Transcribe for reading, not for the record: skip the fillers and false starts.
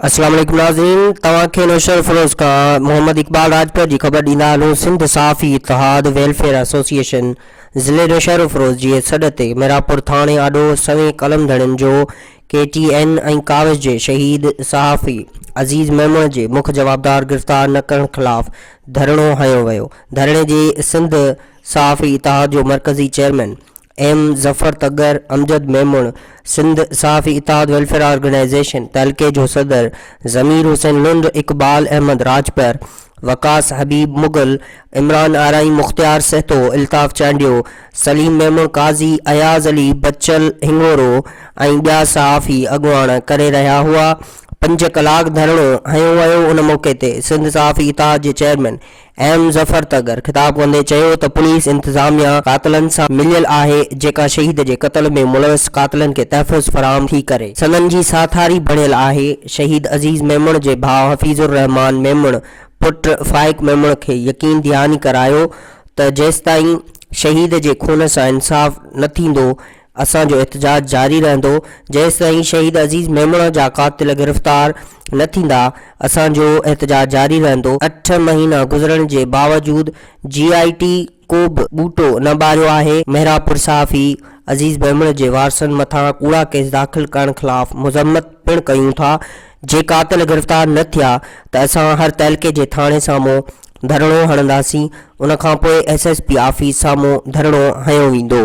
السلام عليڪم ناظرين توهان کي نوشهروفيروز کان محمد اقبال راڄپر جي خبر ڏيندا هلون سنڌ صحافي اتحاد ويلفيئر ايسوسيئيشن ضلعي نوشهروفيروز جي سڏ تي ميراپور ٿاڻي آڏو سوين قلم ڌڻين جو ڪي ٽي اين ۽ ڪاوش جي شهيد صحافي عزيز ميمڻ جي مک جوابدار گرفتار نه ڪرڻ خلاف ڌرڻو هنيو ويو ڌرڻي جي سنڌ صحافي اتحاد جو مرڪزي چيئرمين ايم ظفر تڳر، امجد ميمڻ، سنڌ صحافي اتحاد ويلفيئر آرگنائيزيشن تعلقي جو صدر ضمير حسين لنڊ، اقبال احمد راڄپر، وقاص حبيب مغل، عمران آرائين، مختيار سهتو، الطاف چانڊيو، سليم ميمڻ، قاضي اياز علي، بچل هنڱورو ۽ ٻيا صحافي اڳواڻ ڪري رهيا هئا. پنج ڪلاڪ ڌرڻو هنيو ويو ان موقعي تي سنڌ صحافي اتحاد جي چيئرمين ايم ظفر تڳر خطاب ڪندي چيو ته پوليس انتظاميا قاتلن سان مليل آهي جيڪا شهيد جي قتل ۾ ملوث قاتلن کي تحفظ فراهم ٿي ڪري سندن جي ساٿاري بڻيل آهي شهيد عزيز ميمڻ جي ڀاء حفيظ الرحمان ميمڻ پٽ فائق ميمڻ کي يقين دهاني ڪرايو ته جيستائين شهيد جي خون سان انصاف نه ٿيندو اسان جو احتجاج جاري رهندو، جيستائين شهيد عزيز ميمڻ جا قاتل گرفتار نه ٿيندا اسان جو احتجاج جاري رهندو، اٺ مهينا گذرڻ جي باوجود جي آء ٽي ڪو به ٻوٽو نه ٻاريو آهي، محرابپور صحافي عزيز ميمڻ جي وارثن مٿان ڪوڙا ڪيس داخل ڪرڻ خلاف مذمت پڻ ڪيون ٿا، جي قاتل گرفتار نه ٿيا ته اسان هر تعلقي جي ٿاڻي سامهون ڌرڻو هڻنداسين، ان کانپوء ايس ايس پي آفيس سامهون ڌرڻو هنيو ويندو.